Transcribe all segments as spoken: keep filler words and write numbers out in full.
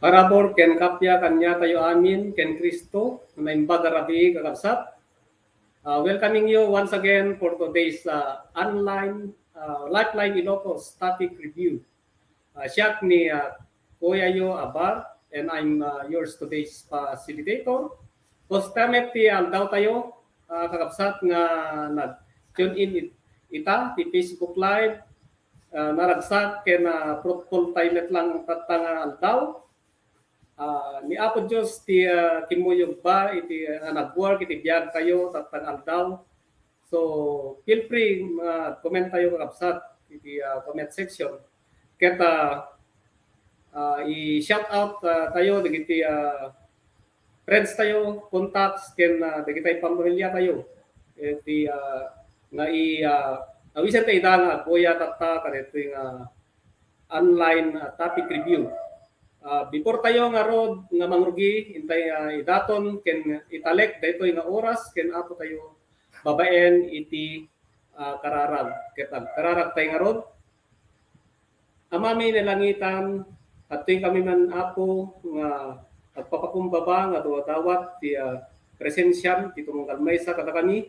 Parabur ken kappia kaniatayo amin ken Cristo, naimbag a rabii, kakabsat. Uh, welcoming you once again for today's, uh, online, uh, Lifeline Ilocos topic review. Uh, siak ni, uh, Kuya Yo Abar, and I'm, uh, yours today's facilitator. First time ti aldaw tayo, uh, kakabsat nga nag-tune in it-, ita ti Facebook Live. Uh, naragsak ken, uh, fruitful tayo met lang tatta nga aldaw. Ah, ni Apo Dios ti, ah, kimmuyogba iti, ah, nagbuar iti biag tayo tatta nga aldaw. So, feel free, ah, comment tayo, kakabsat, iti, ah, comment section. Ket, ah, ah, i-shout out, ah, tayo dagiti, ah, friends tayo, contacts, ken, ah, dagiti pamilya tayo. Iti, ah, nga i-, ah, awisen tayo ida nga agbuya tatta kadaytoy nga online, ah, topic review. Ah, before tayo ngarud nga mangrugi, intay, ah, idaton ken italek daytoy nga oras ken Apo tayo babaen iti, ah, kararag. Ket agkararag tayo ngarud. Amami nalangitan, adtoy kami man, Apo, nga agpapakumbaba nga dawadawat ti, ah, presensiam ti tumunggal maysa kadakami.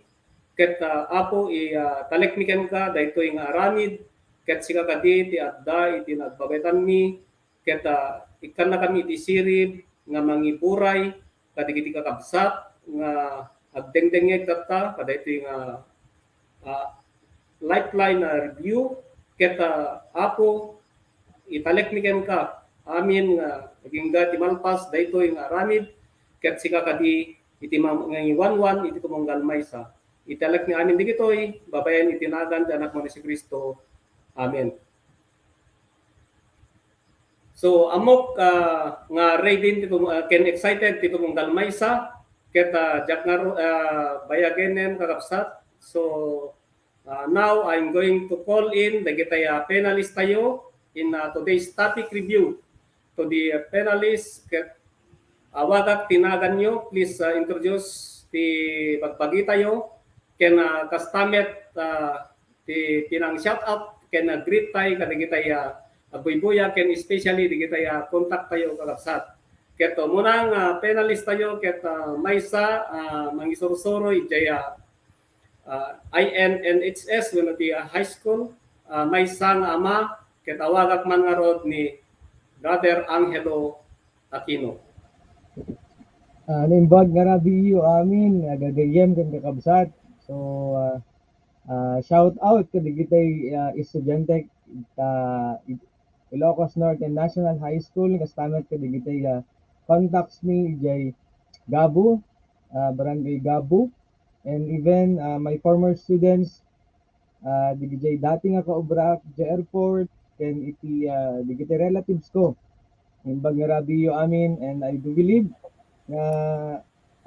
Ket, ah, Apo, i-, ah, talekmi kenka daytoy nga aramid, ket sika kadi ti adda iti nagbabaytanmi, ket, ah, ikkannakami iti sirib nga mangiburay, kadagiti kakabsat nga agdengdengngeg tatta kadaytoy nga, ah, Lifeline, ah, review. Ket, ah, Apo, italekmi kenka amin nga agingga ti malpas daytoy nga aramid, ket sika kadi iti ma-, mangiwanwan iti tumunggal maysa. Italekmi amin dagitoy babaen iti nagan ti Anakmo ni Jesu-Cristo. Amen. So, ammok, ah, nga ready ti tum-, ah, ken excited ti tumunggal maysa, ket, ah, diak ngarud, ah, bayagenen, kakabsat. So, ah, now I'm going to call in dagiti, ah, panelist tayo in, ah, today's topic review. To the, ah, panelists, ket awagak ti naganyo, please, ah, introduce ti bagbagi tayo, ken, ah, kasta met, ah, ti pinang-shout out ken, ah, greet tayo kadagiti, ah, agbuybuya ken especially dagiti, ah, contact tayo, kakabsat. Ket, ah, umuna nga panelist tayo, ket, ah, maysa, ah, mangisursuro idiay, ah, ah, I N N H S wenno ti, ah, high school, ah, maysa nga ama, ket awagak man ngarud ni Brother Angelo Aquino. Ah, naimbag nga rabiiyo amin, ah, gagayyem ken kakabsat. So, ah, ah, shout out kadagiti, ah, estudiante ta Ilocos Northern National High School, kasta met kadagiti, ah, contacts mi idiay Gabo, ah, Barangay Gabo, and even, ah, my former students, ah, dagiti dati nga kaobraak idiay airport, ken iti, ah, dagiti relatives ko. Imbag nga rabiiyo amin, and I do believe nga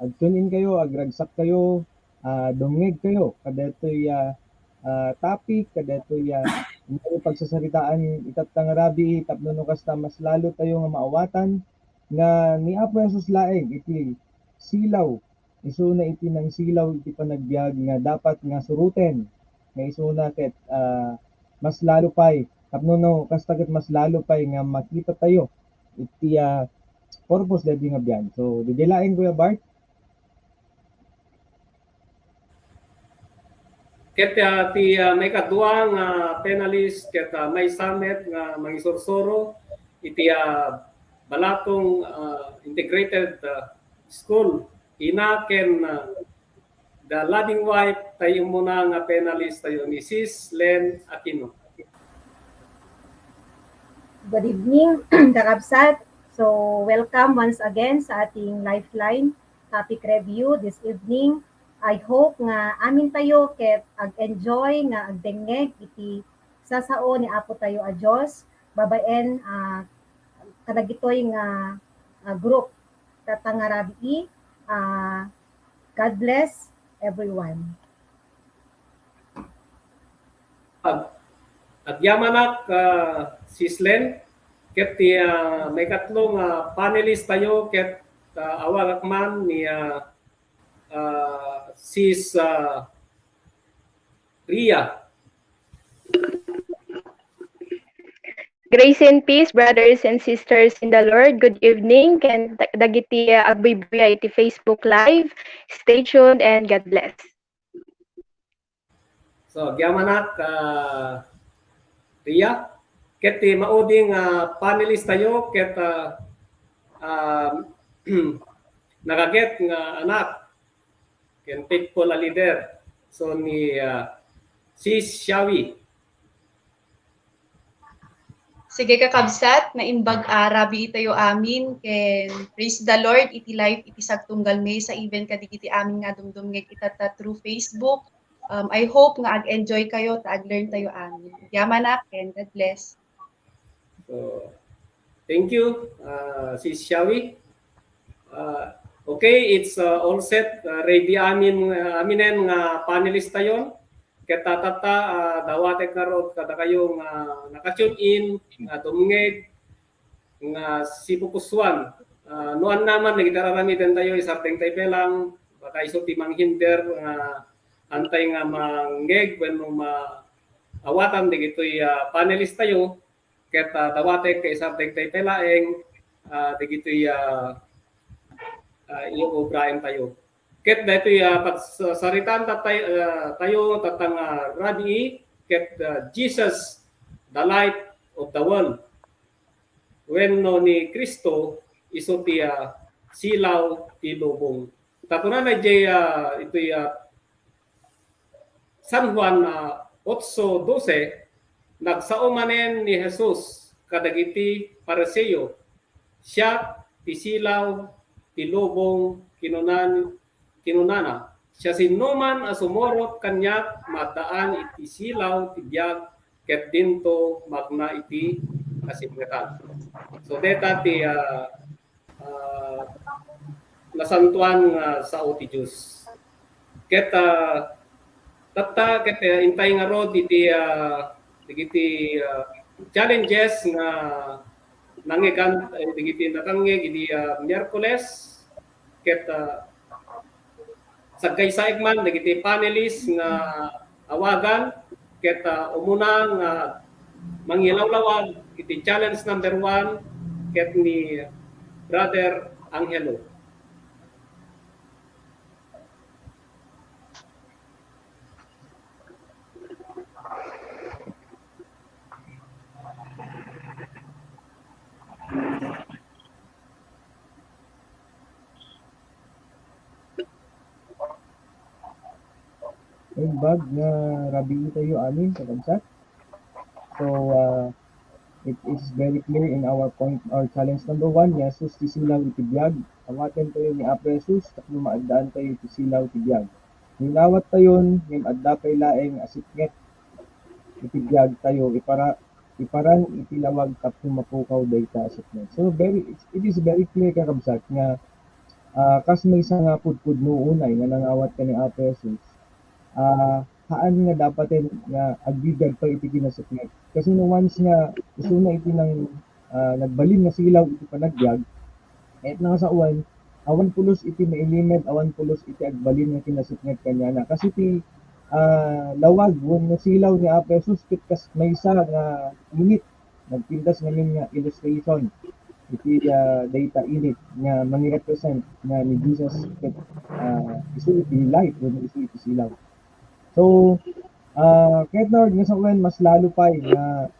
ag-tune in kayo, agragsak kayo, ah, dumngeg kayo kadaytoy, ah, ah, topic, kadaytoy, ah, nga pagsasaritaan itatta nga rabii tapno no kasta mas lalo tayo nga maawatan nga ni Apo Jesus laeng iti silaw, isuna iti nangsilaw iti panagbiag nga dapat nga suroten, nga isuna ket, ah, mas lalo pay tapno no kasta ket mas lalo pay nga makita tayo iti, ah, purpose daytoy nga biag. So, didi laeng, Kuya Bart. Ket, ah, ti, ah, maikadua nga panelist ket, ah, maysa met nga mangisursuro iti, ah, Balatong, ah, Integrated, ah, School, ina ken, ah, the loving wife tayo muna nga panelist tayo, ni Sis Len Aquino. Good evening, kakabsat. So, welcome once again sa ating Lifeline topic review this evening. I hope nga amin tayo ket ag-enjoy nga agdengngeg iti sasao ni Apo tayo a Dios babaen, ah, kadagitoy nga, ah, group. Tatta nga rabii, ah, God bless everyone. Ag-, agyamanak, ah, Sis Len, ket ti, ah, maikatlo nga panelist tayo, ket, ah, awagak man ni, ah, ah, Sis, ah, Ria. Grace and peace, brothers and sisters in the Lord. Good evening, ken da-, dagiti, uh, agbuybuya iti Facebook Live. Stay tuned and God bless. So, agyamanak, ah, Ria. Ket ti maudi nga panelist tayo, ket, ah, ah, nakaget nga anak, ken faithful a leader. So, ni, ah, Sis Shawi. Sige, kakabsat, naimbag a rabii tayo amin, ken praise the Lord iti live iti sagtunggal maysa, even kadagiti amin nga dumdumngeg itatta through Facebook. Um, I hope nga ag-enjoy kayo ta ag-learn tayo amin. Agyamanak, ken God bless. So, thank you, uh, Sis Shawi. Uh, okay, it's, uh, all set. Uh, ready amin, uh, aminen nga panelist tayon. Ket tatta, ah, dawatek ngarud kadakayo nga naka-tune in, nga dumngeg, nga sipupusuan. Ah, no annaman dagiti aramiden tayo, isardeng tayo pay lang, baka isu ti manghinder nga antay nga mangngeg wenno maawatan dagitoy, ah, panelist tayo, ket, ah, dawatek nga isardeng tayo pay laeng, ah, dagitoy, ah, ah, iyuobraen tayo. Ket daytoy, ah, pagsasaritaan ta-, tay-, ah, tayo, tatta nga rabii, ket, ah, Jesus, the light of the world. Wenno ni Cristo, isu ti, ah, silaw ti lubong. Ta kunana idiay, ah, iti, ah, San Juan, ah, otso dose, "Nagsao manen ni Jesus kadagiti Fariseo, 'Siak ti silaw ti lubong,' kinunan-, kinunana. 'Siasinoman a sumurot kaniak, maaddaan iti silaw ti biag, ket dinto mangna iti kasipngetan.'" So, deta ti, ah, ah, nasantoan nga sao ti Dios. Ket, ah, tatta, ket, ah, intay ngarud iti, ah, dagiti, ah, challenges nga nangngegan, eh, dagiti nakangngeg idi, ah, Miyerkules, ket, ah, saggaysaek man dagiti panelist nga awagan ket, ah, umuna nga mangilawlawag iti challenge number one ket ni Brother Angelo. Naimbag nga rabii tayo amin, kakabsat. So, uh, it is very clear in our point or challenge number one, ni Jesus ti silaw iti biag. Awaten tayo ni Apo Jesus tapno maaddaan tayo iti silaw iti biag. Inawat tayon, ngem adda pay laeng a sipnget iti biag tayo, ipara-, iparan iti lawag tapno mapukaw dayta a sipnget. So, very, it is very clear, kakabsat, nga, ah, kas maysa nga pudpudno unay nga nangawat ken ni Apo Jesus, ah, haan nga dapaten nga agbibiag pay iti kinasipnget. Kasi no once nga isuna iti nang, ah, nagbalin nga silaw iti panagbiag, ket nakasawan, awan pulos iti mailimed, awan pulos iti agbalin nga kinasipnget kaniana. Kasi ti, ah, lawag wenno silaw ni Apo Jesus ket kas maysa nga init, nagpintas ngamin nga illustration iti, ah, dayta init nga mangirepresent nga ni Jesus ket, ah, isu iti light wenno isu iti silaw. So, ah, ket Lord, nga sawen, mas lalo pay nga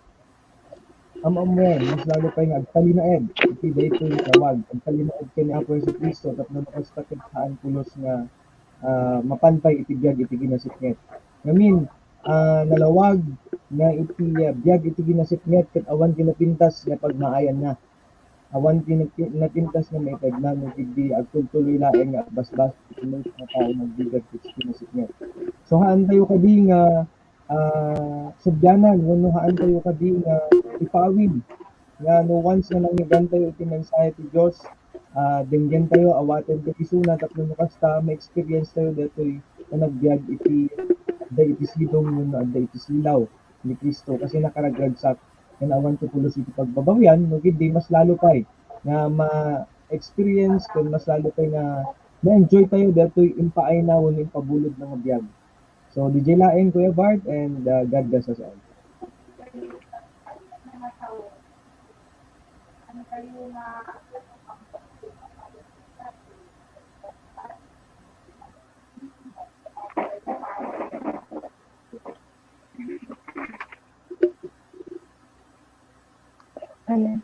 am-ammoen, mas lalo pay nga agtalinaed iti daytoy nga lawag, agtalinaed ken ni Apo Jesu-Cristo, tapno no kasta ket saan pulos nga, ah, mapan pay iti biag iti kinasipnget. Ngamin, ah, nalawag nga iti, ah, biag iti kinasipnget ket awan ti napintas nga pagmaayanna. Awan ti nagpi-, napintas nga maitedna no ketdi agtultuloy laeng nga agbasbas iti maysa nga tao nga agbibiag iti kinasipnget. So, haantayo kadi nga, ah, sudyanan wenno haantayo kadi nga ipawid nga no once nga nangngegentayo iti mensahe ti Dios, ah, denggentayo, awaten ti isuna tapno no kasta ma-experience tayo daytoy nga nagbiag iti adda iti sidong wenno adda iti silaw ni Cristo kasi nakaragragsak ken awan ti pulos iti pagbabawian, no ketdi mas lalo pay nga ma-experience ken mas lalo pay nga ma-enjoy tayo daytoy impaayna wenno impabulodna nga biag. So, D J laeng, Kuya Bart, and, uh, God bless us all. Ayan.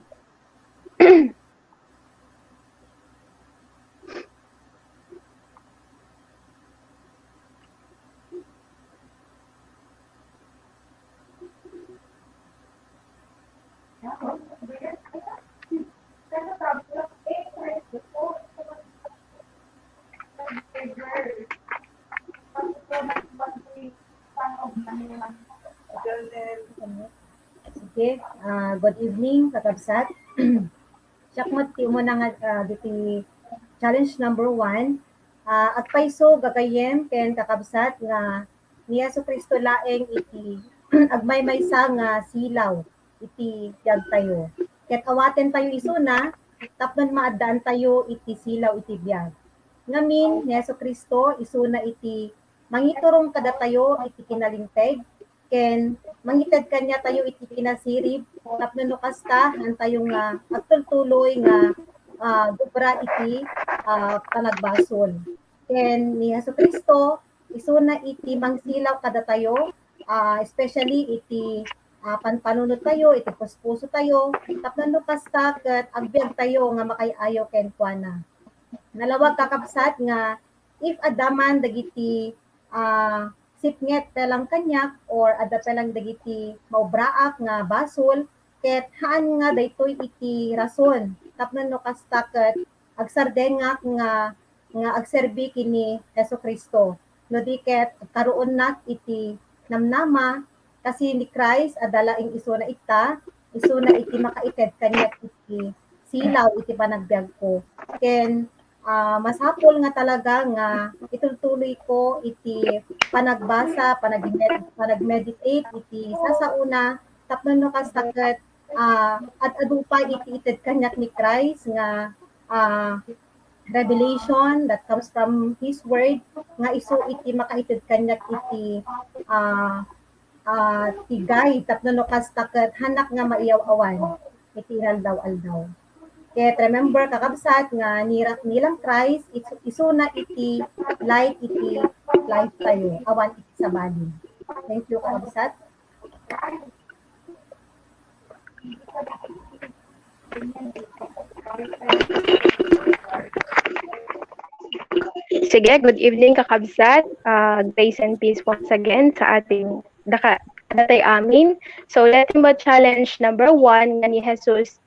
Sige, ah, good evening, kakabsat. Siak met ti umuna nga, ah, diti challenge number one. Ah, agpayso, gagayyem, ken kakabsat nga ni Jesu-Cristo laeng iti agmaymaysa nga silaw iti biagtayo. Ket awaten tayo isuna, tapno maaddaan tayo iti silaw iti biag. Ngamin, ni Jesu-Cristo, isuna iti mangiturong kadatayo iti kinalinteg, ken mangited kaniatayo iti kinasirib, tapno no kasta, haantayo nga agtultuloy nga, ah, gubra iti, ah, panagbasol. Ken ni Jesu-Cristo, isuna iti mangsilaw kadatayo, ah, especially iti, ah, panpanunot tayo, iti puspuso tayo, tapno no kasta, ket agbiag tayo nga makaay-ayo kenkuana. Nalawag, kakabsat, nga if adda man dagiti, ah, sipnget pay lang kaniak or adda pay lang dagiti maubraak nga basol, ket haan nga daytoy iti rason tapno no kasta ket agsardengak nga, nga agserbi ken ni Jesu-Cristo. No di ket agkaruonnak iti namnama, kasi ni Christ adda laeng isuna ita, isuna iti makaited kaniak iti silaw iti panagbiagko. Ken, ah, masapul nga talaga nga itultuloyko iti panagbasa, panagmed-, panagmeditate iti sasaona, tapno no kasta ket, ah, ad-adu pay iti ited kaniak ni Christ nga, ah, revelation that comes from His Word, nga isu iti makaited kaniak iti, ah, ah, ti guide tapno no kasta ket haanak nga maiyaw-awan iti inaldaw-aldaw. Ket remember, kakabsat, nga ni, ni lang Christ, is-, isuna iti light iti life tayo, awan iti sabali. Thank you, kakabsat. Sige, good evening, kakabsat. Ah, grace and peace once again sa ating daka-, datay amin. So, let him challenge number one nga ni Jesus,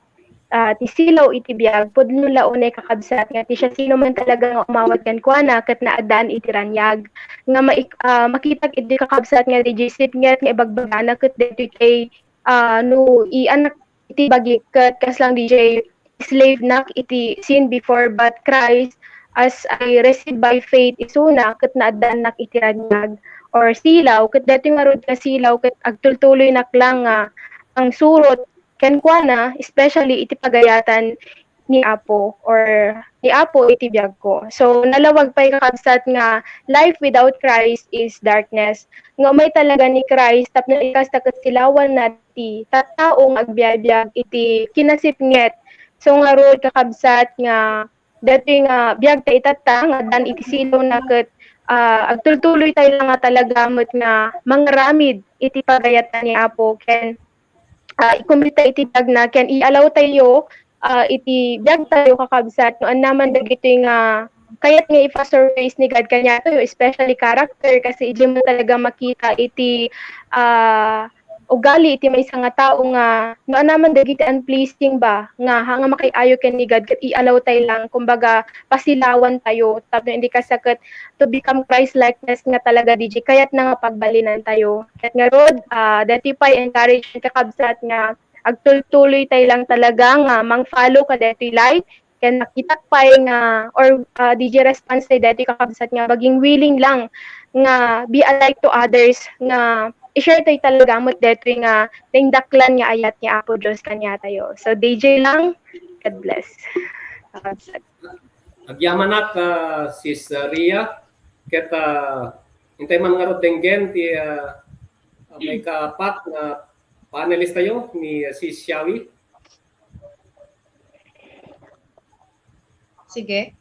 ah, ti silaw iti biag, pudno la unay, kakabsat, nga ti siasino man talaga nga umawat kenkuana ket naaddaan iti raniag. Nga maik-, ah, makitak idi, kakabsat, nga di sipnget nga ibagbagana ket daytoy kay, ah, no iyanak iti bagik ket kasla di jay slave nak iti sin before, but Christ, as I receive by faith isuna, ket naaddaannak iti raniag or silaw, ket daytoy ngarud nga silaw ket agtultuloynak lang nga pangsurot kenkuana, especially iti pagayatan ni Apo or ni Apo iti biag ko. So, nalawag pay, kakabsat, nga life without Christ is darkness. Nga umay talaga ni Christ tapno ikasta ket silawanna ti tattao nga agbiagbiag iti kinasipnget. So, ngarud, kakabsat, nga daytoy nga biag ta itatta nga addaan iti silawna ket, ah, agtultuloy tayo la nga talaga met nga mangaramid iti pagayatan ni Apo ken, ah, ikumita iti biagna ken iallow tayo, ah, iti biag tayo, kakabsat, no annaman dagitoy nga kayat nga ipa-surface ni God kaniatayo, especially character, kasi idiay mo talaga makita iti, ah, ugali iti maysa nga tao nga no annaman dagiti unpleasing ba nga, ha, nga makay-ayo ken ni God ket iallow tayo lang, kumbaga, pasilawan tayo tapno indi kasta ket to become Christ likeness nga talaga diay kayatna nga pagbalinan tayo. Ket ngarud, ah, daytoy pay encouragement, kakabsat, nga agtultuloy tayo lang talaga nga mang-follow kadaytoy light ken makitak pay nga or, ah, diay response tayo daytoy, kakabsat, nga maging willing lang nga be a light to others, nga i-share tayo talaga met daytoy nga naindaklan nga ayat ni Apo Dios kaniatayo. So, diay lang, God bless. Kakabsat. Agyamanak, ah, Sis Ria, ket, ah, intay man ngarud denggen ti, ah, maikaapat nga panelist tayo ni, ah, Sis Shawi. Sige.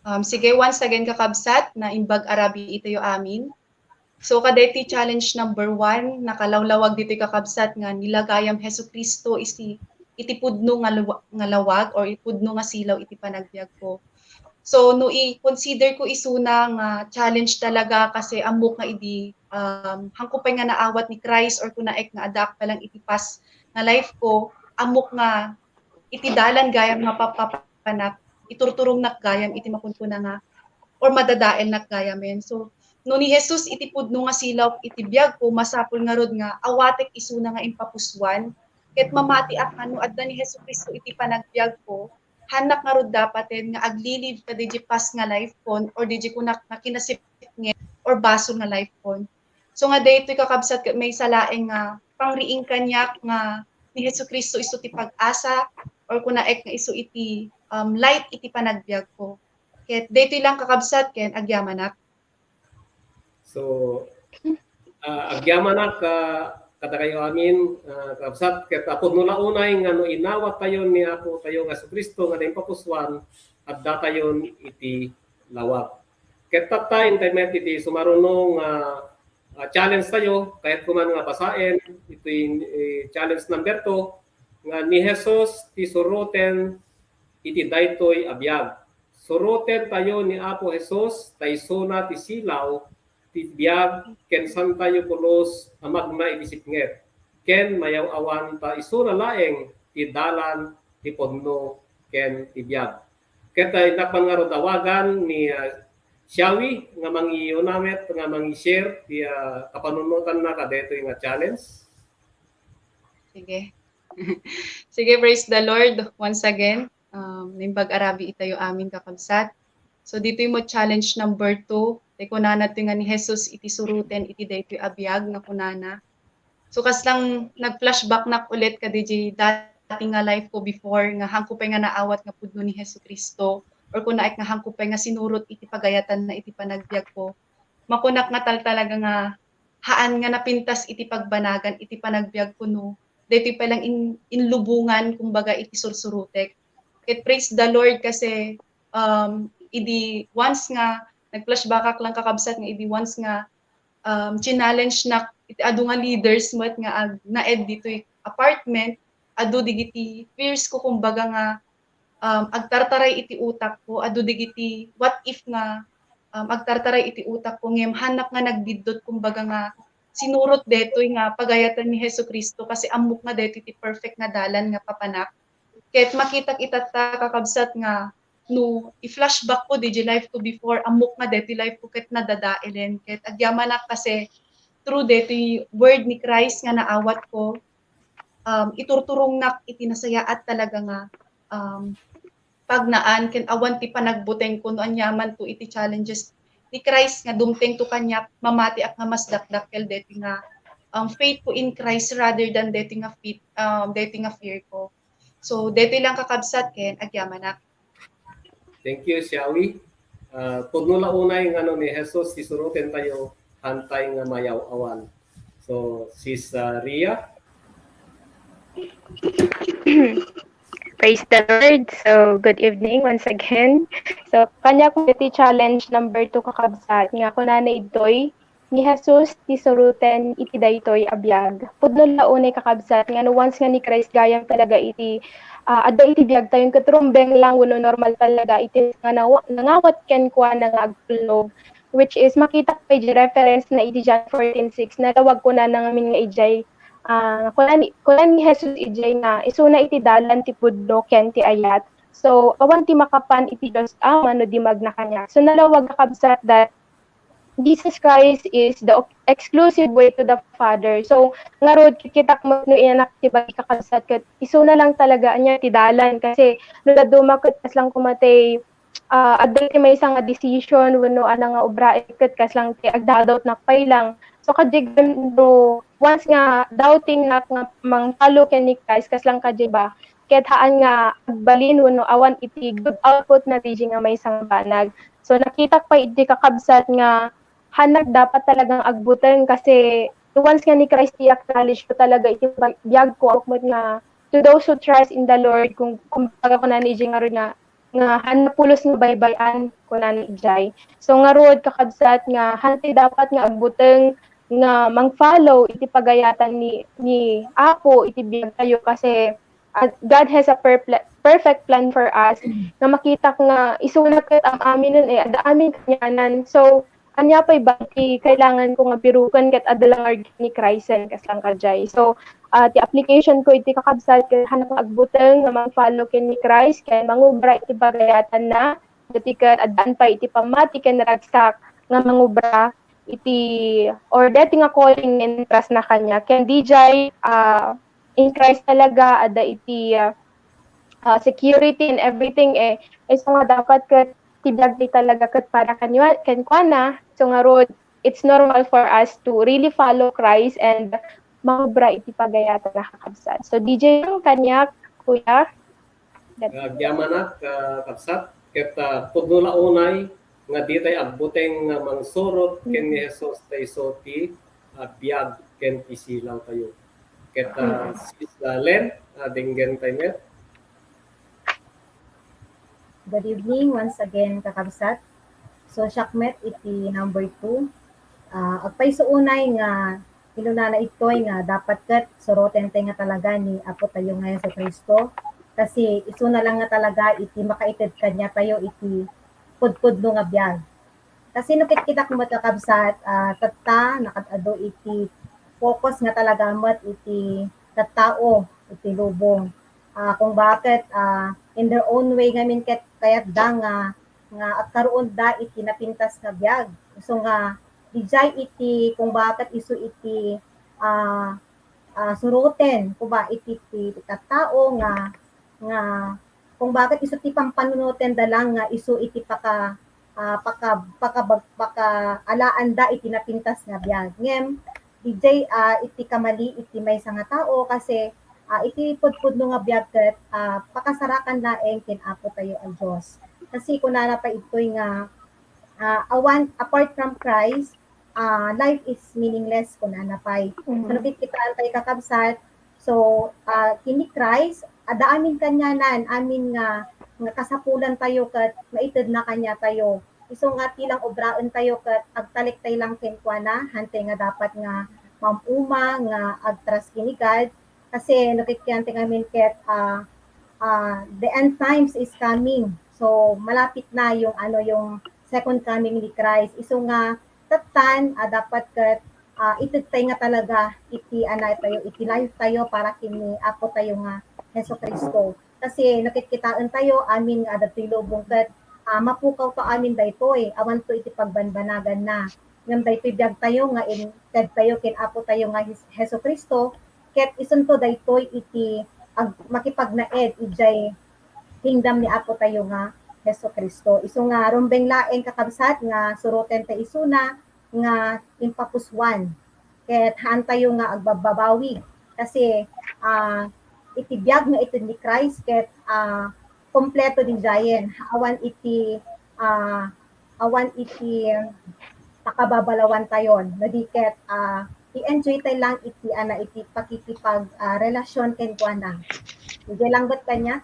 Um, sige, once again, kakabsat, naimbag a rabii itayo amin. So, kadaytoy challenge number one, nakalawlawag ditoy, kakabsat, nga nila gayam Jesu-Cristo iti, iti pudno nga lawa-, nga lawag or iti pudno nga silaw iti panagbiagko. So, no i-consider ko isuna nga challenge talaga kasi ammok nga idi, um, haanko pay nga naawat ni Christ or kunaek nga addaak pay lang iti past nga life ko, ammok nga iti dalan gayam nga papapanak, iturturongnak gayam iti makunkuna nga, or madadaelnak gayamen. So, no ni Jesus iti pudno nga silaw iti biagko, masapul ngarud nga awatek isuna nga impapusuan, ket mamatiak nga no adda ni Jesu-Cristo iti panagbiagko, haannak ngarud dapaten nga aglilive kadiay past nga life kon or diay kunak nga kinasipnget or basol nga life kon. So nga daytoy, kakabsat, ket maysa laeng nga pangriing kaniak nga ni Jesu-Cristo isu ti pag-asa, or kunaek nga isu iti, um, light iti panagbiagko. Ket daytoy lang, kakabsat, ken agyamanak. So, ah, agyamanak, ah, kadakayo amin, ah, kakabsat, ket apud no la unay nga no inawat tayo ni Apo tayo nga Jesu-Cristo nga naimpapusuan, adda tayon iti lawag. Ket tatta, intay met iti sumaruno nga, ah, challenge tayo, kayatko man nga basaen iti, eh, challenge number two, nga ni Jesus ti suroten iti daytoy a biag. Suroten tayo ni Apo Jesus ta isuna ti silaw ti biag ken santayo pulos a magna iti sipnget ken mayaw-awan ta isuna laeng ti dalan ti pudno ken ti biag. Ket, ah, innak man ngarud awagan ni, ah, Shawi nga mangiuna met nga mangi-share ti, ah, kapanunotanna kadaytoy nga challenge. Sige. Sige, praise the Lord once again. Um, naimbag a rabii itayo amin, kakabsat. So, ditoy met challenge number two. Tay kunana toy nga ni Jesus iti suroten iti daytoy a biag nga kunana. So, kaslang nag-flashback nak ulit kadi dati nga life ko before, nga haanko pay nga naawat nga pudno ni Jesu-Cristo, or kunaek nga haanko pay nga sinurot iti pagayatanna iti panagbiag ko. Makunak nga tal-, talaga nga haan nga napintas iti pagbanagan iti panagbiag ko, no? Daytoy pay lang in-, inlubongan, kumbaga, iti sursurotek. Ket praise the Lord kasi, um, idi once nga nag-flashbackak lang, kakabsat, nga idi once nga, um, challenge nak iti adu nga leaders met nga ag-, naed ditoy apartment, adu digiti fears ko, kumbaga, nga um, agtartaray iti utak ko, adu digiti what if nga, um, agtartaray iti utak ko, ngem haannak nga nagbiddut, kumbaga, nga sinurot detoy nga pagayatan ni Jesu-Cristo, kasi ammok nga detoy ti perfect nga dalan nga papanak. Ket makitak itatta, kakabsat, nga no i-flashback ko diay life ko before, ammok nga detoy life ko ket nadadaelen. Ket agyamanak kasi through detoy word ni Christ nga naawat ko, um, iturturongnak iti nasayaat talaga nga, um, pagnaan ken awan ti panagbuteng ko no aniaman to iti challenges ni Christ nga dumteng to kaniak, mamatiak nga mas dakdakkel deti nga, um, faith ko in Christ rather than deti nga faith, um, deti nga fear ko. So, deti lang, kakabsat, ken agyamanak. Thank you, Shawi. Ah, pudno la unay nga no ni Jesus ti suroten tayo, hantay nga mayaw-awan. So, Sis, ah, Ria? Praise the Lord. So, good evening once again. So, kaniak met ti challenge number two, kakabsat, nga kunana ditoy, ni Jesus ti suroten iti daytoy a biag. Pudno la unay, kakabsat, nga no once nga ni Christ gayam talaga iti, ah, adda iti biagtayo, ket rumbeng lang wenno normal talaga iti nga nawa-, nangawat kenkuana nga agtulnog, which is makitak pay di reference na iti John fourteen six, nalawag kunana ngamin nga idiay, ah, kuna ni, kuna ni Jesus idiay nga isuna iti dalan ti pudno ken ti ayat. So, awan ti makapan iti Dios Ama no di magna kaniak. So, nalawag, kakabsat, that Jesus Christ is the exclusive way to the Father. So, ngarud, kikitak met no iyanak ti bagi, kakabsat, ket isuna lang talaga ania ti dalan. Kasi, no dadduma ket kaslang kumatay, ah, adda ti maysa nga decision wenno ana nga obra, ket kaslang ti agdadautnak pay lang. So, kadi gayam no once nga doubting nak nga mang-follow ken ni Christ, kaslang kadi ba, ket haan nga agbalin wenno awan iti good output na diay nga maysa nga banag. So, nakitak pay idi, kakabsat, nga haannak dapat talagang agbuteng kasi once nga ni Christ ti acknowledge ko talaga iti biag ko, ammok met nga to those who trust in the Lord, kung, kumbaga, kunana idiay ngarud nga, nga haanna pulos nga baybay-an, kunana idiay. So, ngarud, kakabsat, nga haan ti dapat nga agbuteng nga mang-follow iti pagayatan ni, ni Apo iti biagtayo kasi, ah, God has a perple-, perfect plan for us nga makitak nga isuna ket am-aminen, eh, adda amin kanianan. So, ania pay ba ti kailangan ko nga biruken ket adda la ngarud ni Christ, kaslang kadiay. So, ah, ti application ko iti, kakabsat, ket haannak nga agbuteng nga mang-follow ken ni Christ ken mangubra iti pagayatanna, dati ket addaan pay iti pammati ken naragsak nga mangubra iti, or dati nga calling nga inentrust na kaniak. Ken diay, ah, in Christ talaga, adda iti, ah, ah, security and everything, eh, isu nga dapat ket ti biag ti talaga ket para kaniwa-, kenkuana. So, ngarud, it's normal for us to really follow Christ and mangubra iti pagayatan a, kakabsat. So, D J lang kaniak, kuya. That Agyamanak, ah, kabsat, ket, ah, pudno la unay nga ditay agbuteng nga mangsurot ken ni Jesus ta isu ti, ah, biag ken ti silaw tayo. Ket, ah, Sis, ah, Len, ah, denggen tayo met. Good evening once again, kakabsat. So, siak met iti number two. Ah, agpayso unay nga kinunana ditoy nga dapat ket suroten tay nga talaga ni Apo tayo nga Jesu-Cristo. Kasi isuna lang nga talaga iti makaited kaniatayo iti pudpudno nga biag. Kasi no ket kita met, kakabsat, ah, tatta, nakaad-adu iti focus nga talaga met iti tattao, iti lubong. Ah, kung bakit, ah, in their own way ngamin ket kayatda nga, nga agkaruonda iti napintas nga biag. Isu nga, dijay iti, kung bakit isu iti, ah, ah, suroten, kung ba, iti, iti tattao nga, nga, kung bakit isu ti pampanunotenda lang nga isu iti paka-, ah, paka-, pakabag-, pakaalaanda iti napintas nga biag. Ngem, dijay, ah, iti kamali iti maysa nga tao kasi, ah, iti pudpudno nga biag ket, ah, pakasarakan laeng ken Apo tayo a Dios. Kasi kunana pa itoy nga, ah, awan, apart from Christ, ah, life is meaningless, kunana pay. Mhm. Ano, kitaen tayo, kakabsat? So, ah, ken ni Christ, adda amin kanianan, amin nga, nga kasapulan tayo ket maitedna kaniatayo. Isu nga ti lang obraen tayo ket agtalek tayo lang kenkuana, hantay nga dapat nga maam-uma, nga agtrust ken ni God. Kasi no ket kaniatayo ngamin ket, ah, ah, the end times is coming. So, malapit na yung, ano, yung second coming ni Christ. Isu nga tattan, ah, dapat ket, ah, ited tayo nga talaga iti, ana tayo, iti life tayo para ken ni Apo tayo nga Hesu Kristo. Kasi no ket kitaen tayo, amin nga adda ditoy lubong ket, ah, mapukaw ta amin daytoy, awanto iti pagbanbanaganna. Ngem daytoy biag tayo nga inted tayo ken Apo tayo nga Hes-, Jesu-Cristo, ket isunto daytoy iti ag-, makipagnaed idiay kingdom ni Apo tayo nga Jesu-Cristo. Isu nga rumbeng laeng, kakabsat, nga suroten ta isuna nga impapusuan. Ket haan tayo nga agbabbabawi. Kasi, ah, iti biag nga ited ni Christ ket, ah, kompleto didiayen. Awan iti, ah, awan iti pakababalawan tayon. No di ket, ah, i-enjoy tayo lang iti, ana, iti pakikipag, ah, relasyon kenkuana. Didiay lang met kaniak,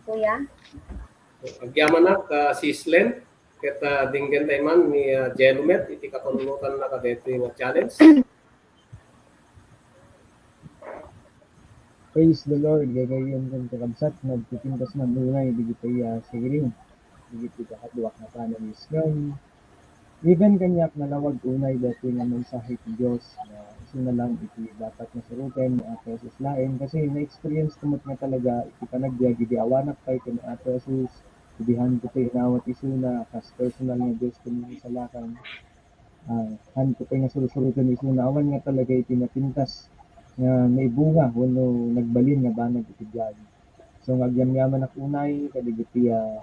kuya? Agyamanak, ah, Sis Len, ket, ah, denggen tayo man ni, ah, Jelumet iti kapanunotanna kadaytoy nga challenge. Praise the Lord. Gagayyem ken kakabsat, nagpipintas man unay digiti, ah, sharing, digiti kakaduak nga panelist. Ngem, even kaniak, nalawag unay daytoy nga mensahe ti Dios, nga isuna lang iti dapat nga suroten ni Apo Jesus laeng, kasi na-experience ko met nga talaga iti panagbiag idi awanak pay ken Apo Jesus, idi haanko pay inawat isuna kas personal nga Dios ken Mangisalakan. Ah, haanko pay nga sursuroten isuna, awan nga talaga iti napintas nga naibunga wenno nagbalin nga banag iti biag. So, nga agyamyamanak unay kadagiti, ah,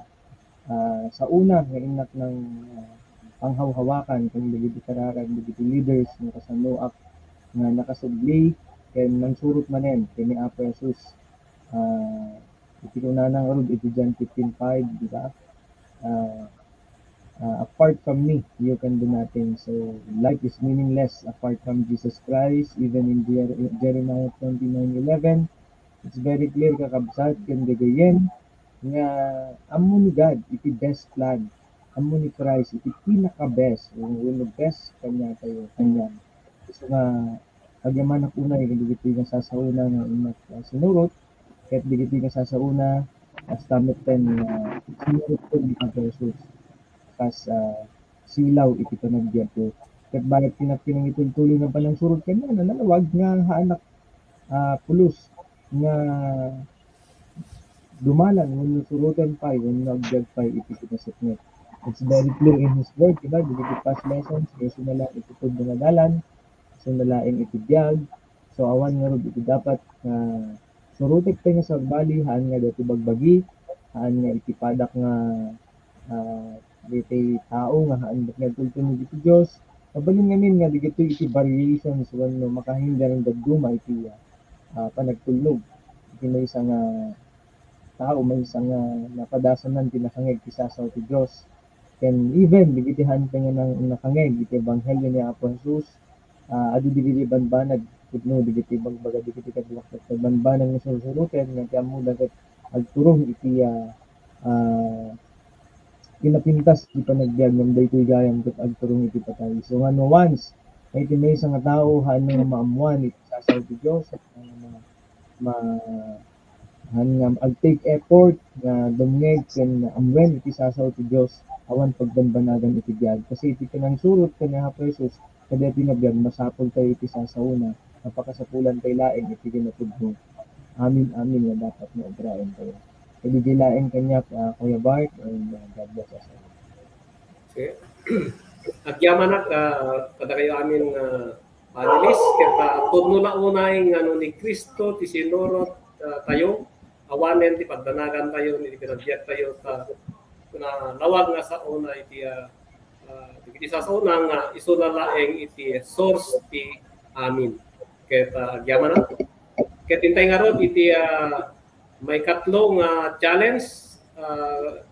ah, saona nga innak nang, ah, panghawhawakan ken dagiti kararag dagiti leaders nga kasanoak nga nakasubli ken nangsurot manen ken ni Apo Jesus. Ah, iti kunana ngarud iti John fifteen five, di ba? Ah, ah, "Apart from me, you can do nothing." So, life is meaningless apart from Jesus Christ. Even in Jer-, Jeremiah twenty-nine eleven, it's very clear, kakabsat, ken gagayyem, nga ammo ni God iti best plan. Ammo ni Christ iti pinaka-best, wenno best kaniatayo, kaniam. So nga, agyamanak unay kadagiti nga sasaona nga innak, ah, sinurot, ket dagiti nga sasaona, kasta metten nga sinurot ni Apo Jesus kas, ah, silaw iti panagbiagko. Ket bayat ti nak-, pinangitultuloy nga panangsurot kaniana, nalawag nga haanak, ah, pulos nga dumalan wenno suroten pay wenno agbiag pay iti kinasipnget. It's very clear in His Word, di ba? Dagiti past lessons, isuna lang iti pudno nga dalan, isuna laeng iti biag. So, awan ngarud iti dapat nga surotek pay nga sarbali, haan nga daytoy bagbagi, haan nga iti padak nga, ah, daytoy tao nga haan met nga agtultulnog iti Dios. Mabalin ngamin nga dagitoy iti variations wenno makahinggana dadduma iti, ah, panagtulnog iti maysa nga tao, maysa nga napadasanan ti nakangngeg ti sasaw ti Dios. Ken even dagiti haan pay nga nang-, nakangngeg iti ebanghelio ni Apo Jesus, ah, adu dagiti banbanag, pudno dagiti bagbaga dagiti kaduak ket banbanag nga sursuroten nga ti ammoda ket agturong iti, ah, ah, kinapintas ti panagbiag ngem daytoy gayam ket agturong iti patay. So, nga no once, iti maysa nga tao, haan nga maammoan iti sasaw ti Dios, haan nga ma-, ma-, Haan nga ag-take effort nga dumngeg ken ammoen iti sasao ti Dios awan pagbanbanagan iti biag. Kasi iti panangsurot ken ni Apo Jesus, kadaytoy nga biag, masapul tayo iti sasaona, napakasapulan tayo laeng iti kinapudno. Amin, amin nga dapat nga obraen tayo. Kadi di laeng kaniak, ah, Kuya Bart, and, ah, God bless us all. Okay. Agyamanak, ah, kadakayo amin nga panelist, ket, ah, pudno la unay nga no ni Cristo ti sinurot, ah, tayo, awanen ti pagdanagan tayo, ni panagbiag tayo, ta, nalawag nga sao na iti, ah, ah, iti sasaona nga isu na laeng iti source ti amin. Ket, ah, agyamanak. Ket intay ngarud iti, ah, maikatlo nga challenge, ah,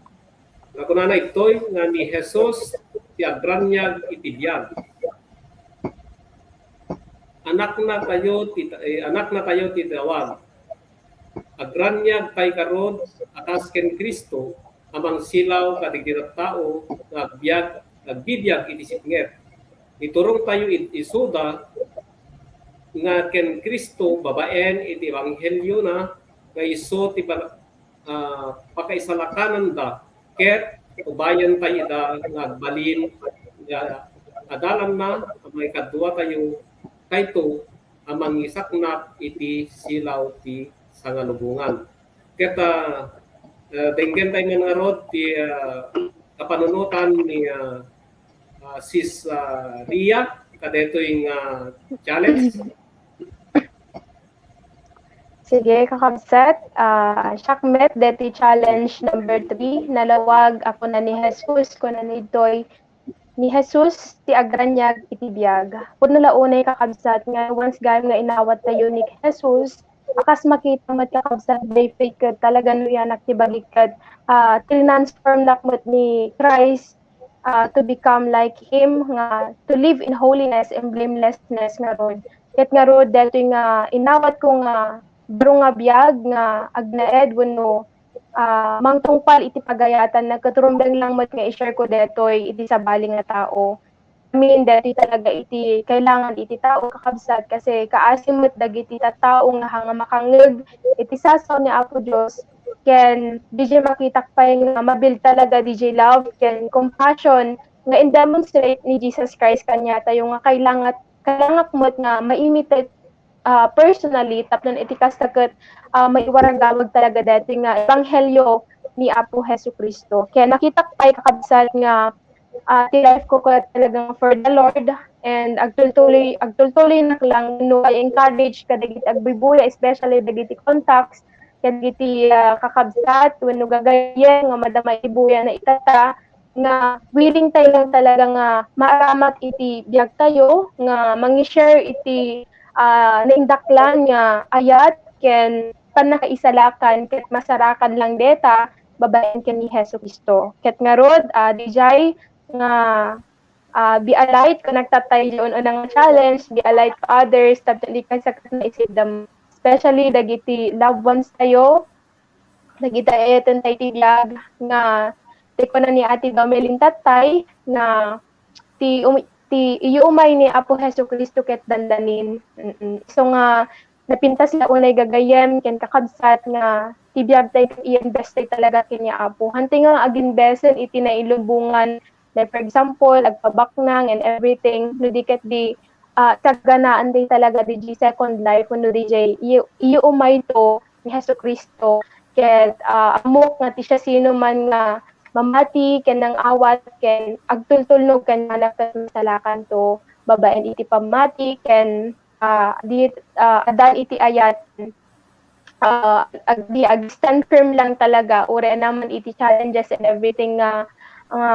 nga kunana ditoy nga ni Jesus ti agraniag iti biag. Anakna tayo ti, eh, anakna tayo ti tawag. Agraniag pay ngarud a kas ken Cristo a mangsilaw kadagiti tattao nga agbiag, agbibiag iti sipnget. Iturong tayo id-, isuda nga ken Cristo babaen iti ebanghelio na nga isu ti pan-, ah, pakaisalakananda, ket ubayan tayo ida nga agbalin nga adalanna a maikadua tayo kayto a mangisaknap iti silaw ti sangalubongan. Ket, ah, ah, denggen tayo man ngarud ti, ah, kapanunotan ni, ah, ah, Sis, ah, Ria, kadaytoy nga challenge. Sige, kakabsat. Ah, siak met deti challenge number three. Nalawag a kuna ni Jesus, kuna ni ditoy, ni Jesus ti agraniag iti biag. Pudno la unay, kakabsat, nga once gayam nga inawat tayo ni Jesus, a kas makita met, kakabsat, by faith ket talaga no iyanak ti bagik ket, ah, trinanform lak met ni Christ, ah, to become like Him, nga to live in holiness and blamelessness ngarud. Ket ngarud, daytoy nga inawat ko nga baro nga biag nga agnaed wenno, ah, mangtungpal iti pagayatan, nagkaturumbeng lang met nga i-share ko daytoy iti sabali nga tao. Amin, daytoy talaga iti kailangan iti tao, kakabsat, kasi kaasi met dagiti tattao nga hanga makangngeg iti sasao ni Apo Dios, ken diay makitak pay nga mabil talaga diay love ken compassion nga in-demonstrate ni Jesus Christ kaniatayo nga kailangat, kailangak met nga ma-imitate, ah, personally, tapno iti kasta ket, ah, maiwaragawag talaga daytoy nga ebanghelio ni Apo Jesu-Cristo. Ken nakitak pay, kakabsat, nga, ah, ti life ko ket talagang for the Lord, and agtultuloy, agtultuloynak lang no I encourage kadagiti agbuybuya, especially dagiti contacts, kadagiti, ah, kakabsat wenno gagayyem nga madama iti buyana itata, nga willing tayo lang talaga nga maaramat iti biag tayo, nga mangi-share iti, ah, naindaklan nga ayat ken pannakaisalakan ket masarakan lang deta babaen ken ni Jesu-Cristo. Ket ngarud, ah, diay nga, ah, be a light, kung nagtatay diay un-una nga challenge, be a light to others, tapno di ka sakit na isip dam-, especially dagiti loved ones tayo, dagiti ay-ayaten tayo ti biag nga ti kuna ni Ate Domelin tattay nga ti um-, ti iyu umay ni Apo Jesu-Cristo ket dandanin. Mm-mm. So nga napintas la unay gagayyem ken kakabsat nga ti biag tayo ket i-invest tayo talaga ken ni Apo. Hantay nga aginbesen iti nailumbongan, like, for example, agpabaknang and everything, no di ket di, ah, kaganaan tayo talaga diay second life, no diay iyu, iyu umayto ni Jesu-Cristo. Ket, ah, ammok nga ti siasinoman nga mamati ken nang-awat ken agtultulnog kaniana ket masalakanto babaen iti pammati ken, ah, di, ah, addan iti ayat, ah, ag-, di ag-stand firm lang talaga, uray naman iti challenges and everything nga, nga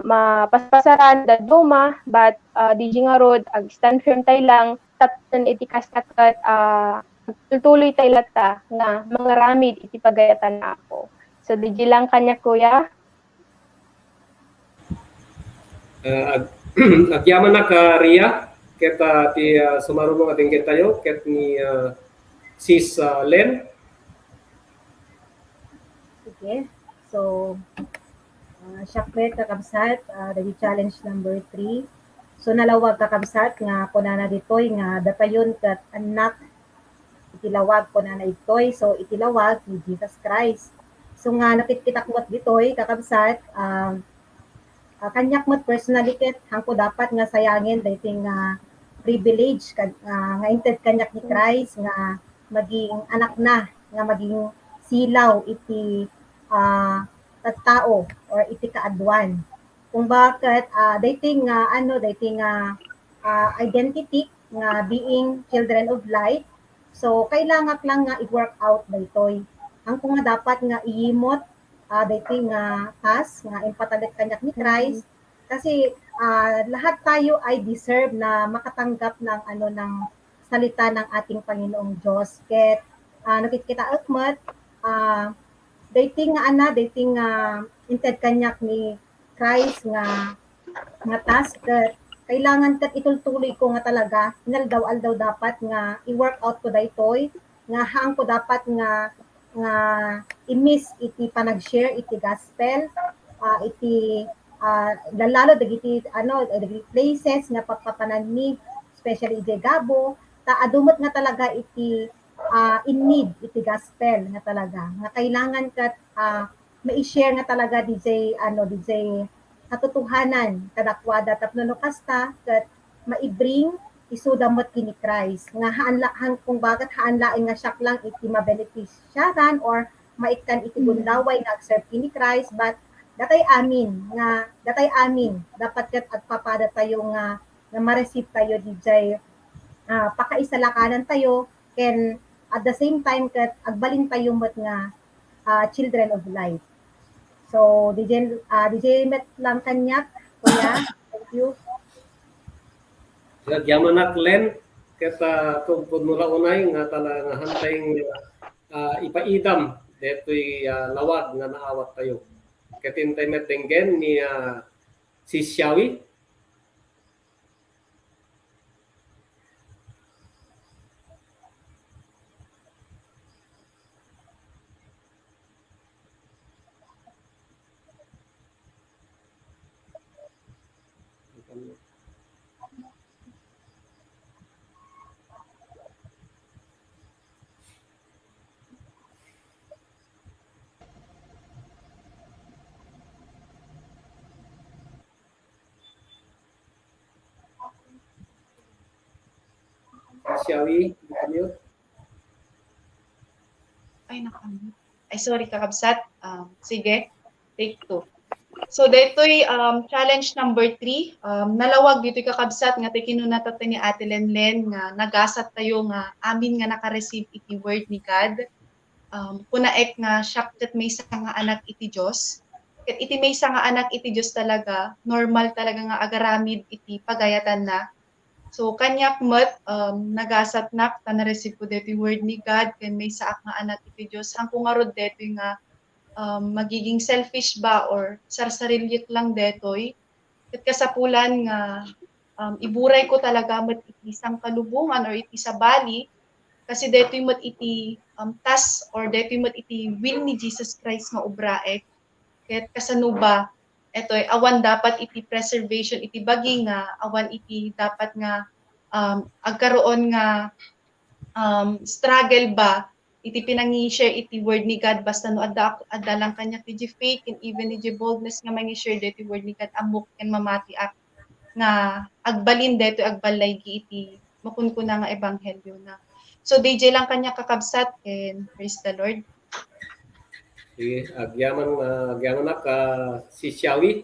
mapaspasaran dadduma, but, ah, diay ngarud, ag-stand firm tayo lang, tapno iti kasta ket, ah, agtultuloy tayo latta nga mangaramid iti pagayatan ni Apo. So, diay lang kaniak, Kuya. Ah, ag-, agyamanak, ah, Ria, ket, ah, ti, ah, sumaruno nga denggen tayo, ket ni, ah, Sis, ah, Len. Sige. So, ah, siak met, kakabsat, ah, dagiti challenge number three. So, nalawag, kakabsat, nga kunana ditoy nga datayon ket annak iti lawag, kunana ditoy. So, iti lawag ni Jesus Christ. So, nga nakitkitak met ditoy, kakabsat, ah, ah, kaniak met personally ket, haanko dapat nga sayangen daytoy nga privilege kad-, ah, nga inted kaniak ni Christ nga maging anakna, nga maging silaw iti, ah, tattao or iti kaaduan. Kung bakit, ah, daytoy nga, ano, daytoy nga, ah, identity nga being children of light, so, kailangak lang nga i-work out daytoy. Haanko nga dapat nga iyimot, ah, daytoy nga task nga impatalik kaniak ni Christ. Kasi, ah, lahat tayo ay deserve na makatanggap ng, ano, ng salita ng ating Panginoong Diyos. Ket, ah, nakikita met, ah, daytoy nga, ana, daytoy nga inted kaniak ni Christ nga, nga task ket kailangan ket itultuloy ko nga talaga, inaldaw-aldaw dapat nga i-work out ko daytoy, nga haanko dapat nga, nga i-miss iti panag-share iti gospel, ah, iti, ah, lalo dagiti, ano, dagiti places nga papapananmi, especially idiay Gabo, ta adu met nga talaga iti, ah, in need iti gospel nga talaga, nga kailangan ket, ah, mai-share nga talaga didiay, ano, didiay katotohanan kadakuada tapno no kasta, ket maibring isuda met ken ni Christ. Nga haan la-, haan, kung bakit haan laeng nga siak lang iti mabenepisyaran or maikkan iti gundaway nga agserve ken ni Christ, but datay amin nga, datay amin, dapat ket agpapadatayo nga, nga ma-receive tayo didiay, ah, pakaisalakanan tayo, ken at the same time ket agbalin tayo met nga, ah, children of light. So, didiay, ah, didiay met lang kaniak, kuya. Thank you. Agyamanak, Len, ket, ah, pudno la unay nga tala nga hantay nga, ah, ipaidam detoy, ah, lawag nga naawat tayo. Ket intay met denggen ni, ah, Sis Shawi. Shawi, naka-mute. Ay, naka-mute. Ay, sorry, kakabsat. Um, sige, take two. So, daytoy, um, challenge number three, um, nalawag ditoy, kakabsat, nga ti kinuna tatta ni Ate Lenlen nga nagasat tayo nga amin nga naka-receive iti word ni God. Um, kunaek nga siak ket maysa nga anak iti Dios. Ket iti maysa nga anak iti Dios talaga, normal talaga nga agaramid iti pagayatanna. So, kaniak met, um, nagasatnak ta na-receive ko detoy word ni God, ken maysaak nga anak iti Dios. Haanko ngarud detoy nga, um, magiging selfish ba or sarsariliek lang detoy. Ket kasapulan nga, um, iburay ko talaga met iti sangkalubongan or iti sabali, kasi detoy met iti, um, task or detoy met iti will ni Jesus Christ nga obraek. Ket kasano ba, etoy, awan dapat iti preservation iti bagi nga awan iti dapat nga, um, agkaroon nga, um, struggle ba iti pinangi-share iti word ni God, basta no adda, adda lang kaniak iti faith and even iti boldness nga mangi-share deti word ni God, ammok ken mamatiak nga agbalin detoy agballaygi iti makunkuna nga ebanghelio na. So, D J lang kaniak, kakabsat, and praise the Lord. Sige, agyaman, ah, agyamanak, ah, Sis Shawi.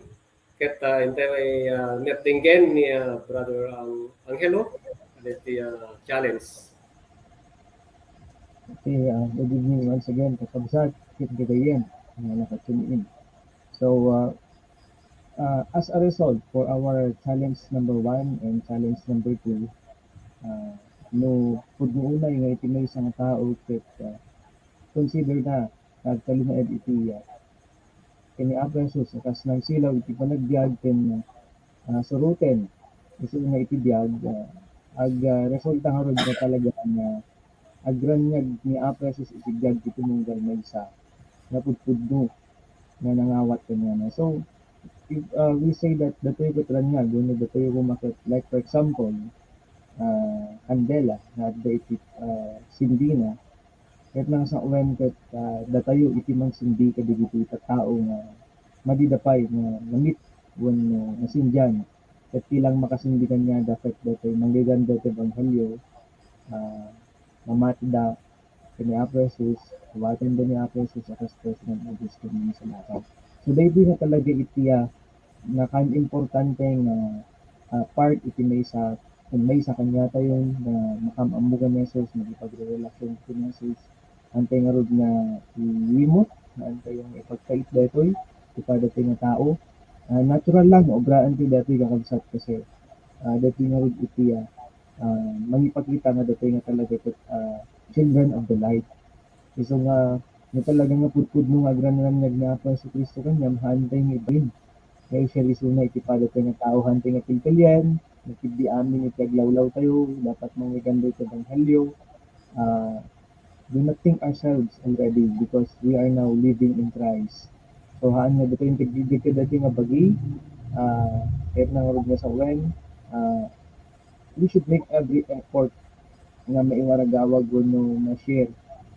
Ket, ah, intay, ah, met denggen ni, ah, Brother Ang-, Angelo, deti, ah, challenge. Okay, ah, good evening once again, kakabsat, ket gagayyem, nga naka-tune in. So, ah, ah, as a result for our challenge number one and challenge number two, ah, no pudno unay nga iti maysa nga tao ket, ah, consider na nga agtalinaed iti, ah, ken ni Apo Jesus a kas nangsilaw iti panagbiag ken, ah, suroten isu nga iti biag, ah, ag, ah, resulta ngarud nga talaga nga agraniag ni Apo Jesus iti biag ti tumunggal maysa nga pudpudno nga nangawat kenkuana. So, if, uh, we say that datoy ket raniag, wenno datoy rumaket, like, for example, ah, kandela nga adda iti, ah, sindina, ket nasawen ket, ah, datayo iti mangsindi kadagiti tattao nga madida pay nga namit wenno nasindian, ket ti lang makasindi kaniada ket datoy manggaganda ti ebanghelio, ah, mamatida ken ni Apo Jesus, awatenda ni Apo Jesus a kas personal a Dios ken Mangisalakan. So, daytoy nga talaga iti, ah, nakaimportante nga, ah, part iti maysa, ken maysa kaniatayo nga makaam-ammo ken ni Jesus, makipagrerelasyon ken ni Jesus. Haantay ngarud nga iyimot, haantayo nga ipagkait daytoy ti padato nga tao. Ah, natural lang nga obraan ti daytoy, kakabsat, kasi, ah, daytoy ngarud iti, ah, ah, mangipakita nga daytoy nga talaga ket, ah, children of the light. Isu nga, nga talaga nga pudpudno nga agraraniag ni Apo Jesu-Cristo kaniam, haantay nga ibalin. Nga isu-isuna iti padato nga tao, haantay nga pilpilian, nga ketdi amin iti aglawlawtayo, dapat mangngeganda iti ebanghelio. Ah, do not think ourselves already because we are now living in Christ. So, haan nga daytoy integ-, integ-, daytoy nga bagi, ah, ket nangrud nga sawen, ah, we should make every effort nga maiwaragawag wenno ma-share,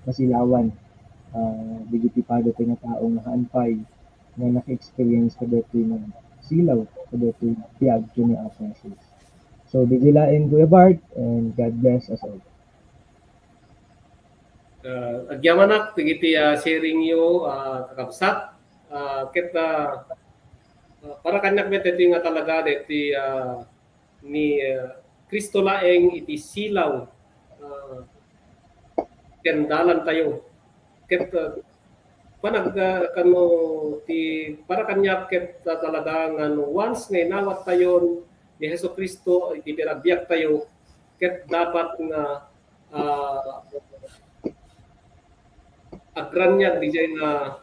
masilawan, ah, dagiti padato nga tao nga haan pay nga naka-experience kadaytoy nga silaw, kadaytoy biag ken ni Apo Jesus. So, daydiay laeng, Kuya Bart, and God bless us all. Ah, agyamanak dagiti, ah, sharing yo, ah, kakabsat. Ah, ket, ah, ah, para kaniak met daytoy nga talaga daytoy, ah, ni, ah, Cristo laeng iti silaw, ah, ken dalantayo. Ket, ah, panag-, ah, kano ti para kaniak ket, ah, talaga nga no once nga inawattayon ni Jesu-Cristo iti pinabiagtayo, ket dapat nga, ah, agraniag diay nga,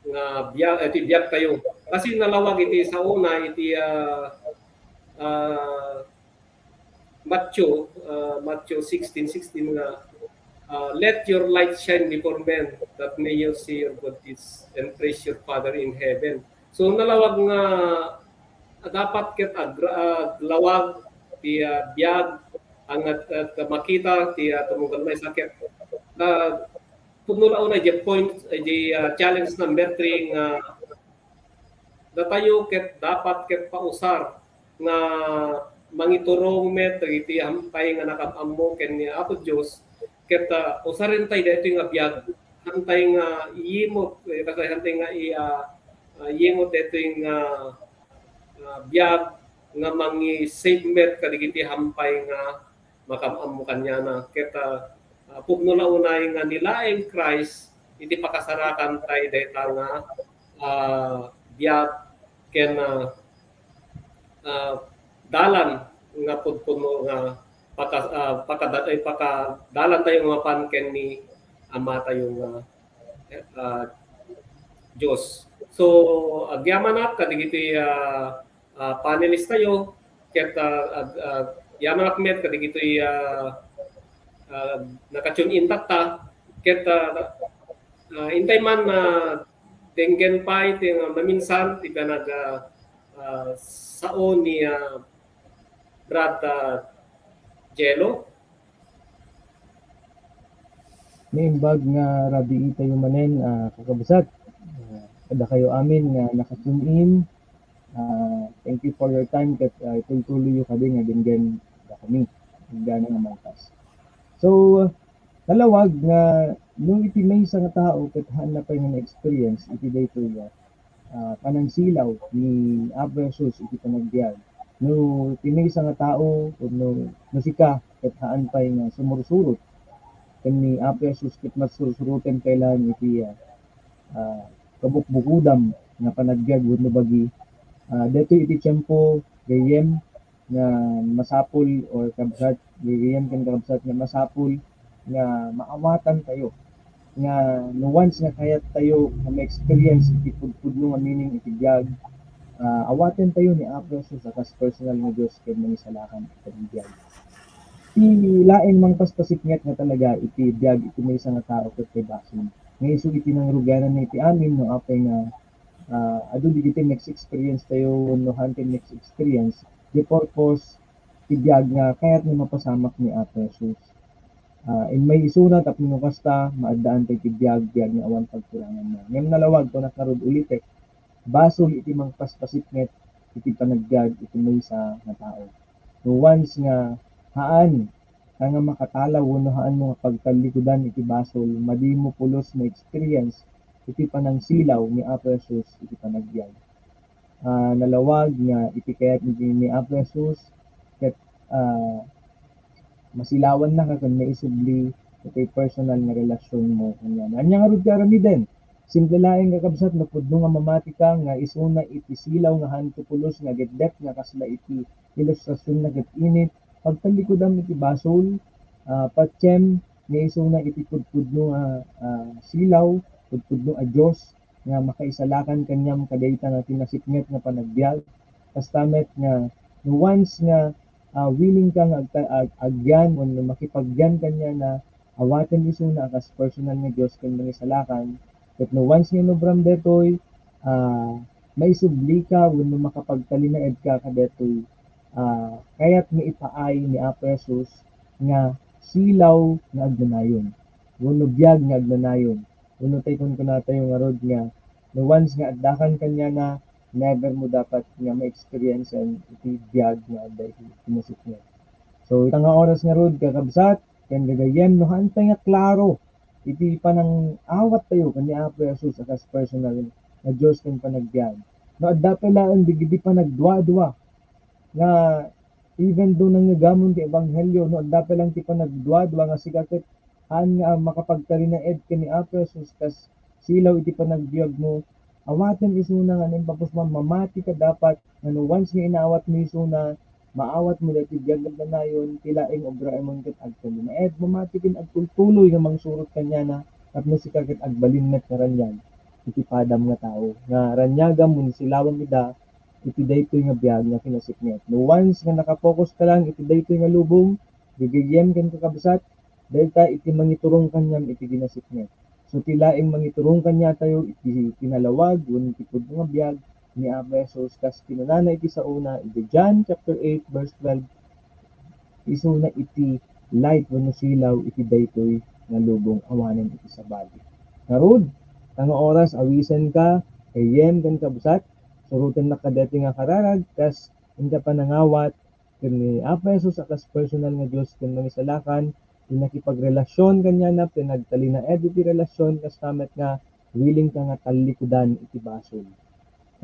nga biag, eh, ti biagtayo. Kasi nalawag iti saona iti, ah, ah, Matthew, ah, Matthew sixteen sixteen nga, ah, "Let your light shine before men, that may you see your good deeds and praise your Father in heaven." So, nalawag nga, ah, dapat ket agra-, ah, lawag ti, ah, biag, ang at, at makita ti, ah, tumunggal maysa ket, ah, pudno la unay di point, eh, di, ah, challenge number three nga datayo ket dapat ket pausar nga mangiturong met dagiti hampay nga nakam-ammo ken ni Apo Dios, ket, ah, usarentay daytoy nga biag, haantay nga iyimot, eh, kas-, haantay nga i-, ah, ah, iyimot daytoy nga, ah, biag nga mangi-save met kadagiti hampay nga makam-ammo kaniana. Ket, ah, ah, pudno la unay nga ni laeng Christ iti pakasarakantay dayta nga, ah, biag ken, ah, ah, dalan nga pudpudno nga paka-, ah, pakada-, ay, pakadalantayo nga mapan ken ni Amatayo nga, ah, Dios. So, agyamanak kadagiti, ah, ah, panelist tayo, ket, ah, ag-, ah, yamanak met kadagitoy, ah, ah, naka-tune in tatta, ket, ah, ah, intay man, ah, denggen pay ti, ah, maminsan ti panag-, ah, ah, sao ni, ah, Brad, ah, Jello. Naimbag nga rabii tayo manen, ah, kakabsat. Ah, kadakayo amin nga naka-tune in. Ah, thank you for your time ket, ah, itultuloyyo kadi nga denggen dakami. Inggana nga malpas. So, nalawag nga no iti maysa nga tao ket haanna pay nga na-experience iti daytoy, ah, ah, panangsilaw ni Apo Jesus iti panagbiag. No ti maysa nga tao, no, no sika ket haan pay nga sumursurot ken ni Apo Jesus ket masursuroten pay laeng iti, ah, ah, kabukbukodam nga panagbiag wenno bagi, ah, daytoy iti tiempo gayyem nga masapul, or kabsat, gayyem ken kakabsat, nga masapul nga maawatantayo nga no once nga kayattayo nga ma-experience iti pudpudno nga meaning iti biag, ah, awatentayo ni Apo Jesus a kas personal nga Dios ken Mangisalakan iti biag. Ti laeng mangpaspasiknget nga talaga iti biag iti maysa nga tao ket ti basol nga isu iti nangrugianna iti amin no apay nga, ah, adu dagiti next experience tayo wenno haantay next experience, the purpose ti biag nga kayat nga mapasamak ni Apo Jesus. Ah, immay isuna tapno no kasta, maaddaan tayo ti biag, biag nga awan pagkuranganna. Ngem nalawag, kunak ngarud ulitek, basol iti mangpaspasipnget iti panagbiag iti maysa nga tao. No once nga haan ka nga makatalaw wenno haan mo nga pagtallikudan iti basol, madi mo pulos ma-experience iti panangsilaw ni Apo Jesus iti panagbiag. Ah, nalawag nga iti kayat ni, ni Apo Jesus ket, ah, masilawannaka ken maisubli iti personal nga relasyon mo kaniana. Ania ngarud ti aramiden? Simple laeng, kakabsat, no pudno nga mamati ka nga isuna iti silaw nga haanto pulos nga ageddet nga kasla iti ilustrasionna ket init, pagtallikudam iti basol, ah, patiem nga isuna iti pudpudno nga, ah, silaw, pudpudno a Dios nga makaisalakan kaniam kadayta nga kinasipnget nga panagbiag. Kasta met nga no once nga, ah, willing ka nga agta-, ag-, agyan wenno makipagyan kaniana, awaten isuna a kas personal nga Dios ken mangisalakan. Ket no once nga inobram daytoy, ah, maisubli ka wenno makapagtalinaed ka kadaytoy, ah, kayat nga ipaay ni Apo Jesus nga silaw nga agnanayon wenno biag nga agnanayon. Wenno tay kunkunatayo ngarud nga no once nga addakan kaniana, never mo dapat nga ma-experience-en iti biag nga adda iti kinasipnget. So, ita nga oras ngarud, kakabsat, ken gagayyem, no haantay nga klaro iti panang-awattayo ken ni Apo Jesus a kas personal nga Dios ken panagbiag. No adda pay laeng dagiti panagduadua nga even though nangngegamon ti ebanghelio, no adda pay laeng ti panagduadua nga sika ket haan nga makapagtalinaed ken ni Apo Jesus kas silaw iti panagbiagmo, awaten isuna nga naimpapos man mamati ka dapat nga no once nga inaawatmo isuna, maawatmo daytoy biag nga agnanayon, ti laeng obraemon ket agtalinaed, mamati ken agtultuloy nga mangsurot kaniana tapno sika ket agbalin met nga raniag iti padam nga tao, nga raniagam wenno silawam ida iti daytoy nga biag nga kinasipnget. No once nga nakapokus ka lang iti daytoy nga lubong, gagayyem ken kakabsat, dayta iti mangiturong kaniam iti kinasipnget. So, ti laeng mangiturong kaniatayo iti kinalawag wenno iti pudno nga biag ni Apo Jesus, kas kinunana iti saona iti John chapter eight, verse twelve, isuna iti light wenno silaw iti daytoy nga lubong awanen iti sabali. Ngarud, ta nga oras awisenka, gayyem ken kabsat, surotennak kadaytoy nga kararag, kas inka panangawat ken ni Apo Jesus a kas personal nga Dios ken Mangisalakan, ti nakipagrelasion kaniana, pinagtalinaed iti relasion, kasta met nga willing ka nga tallikudan iti basol.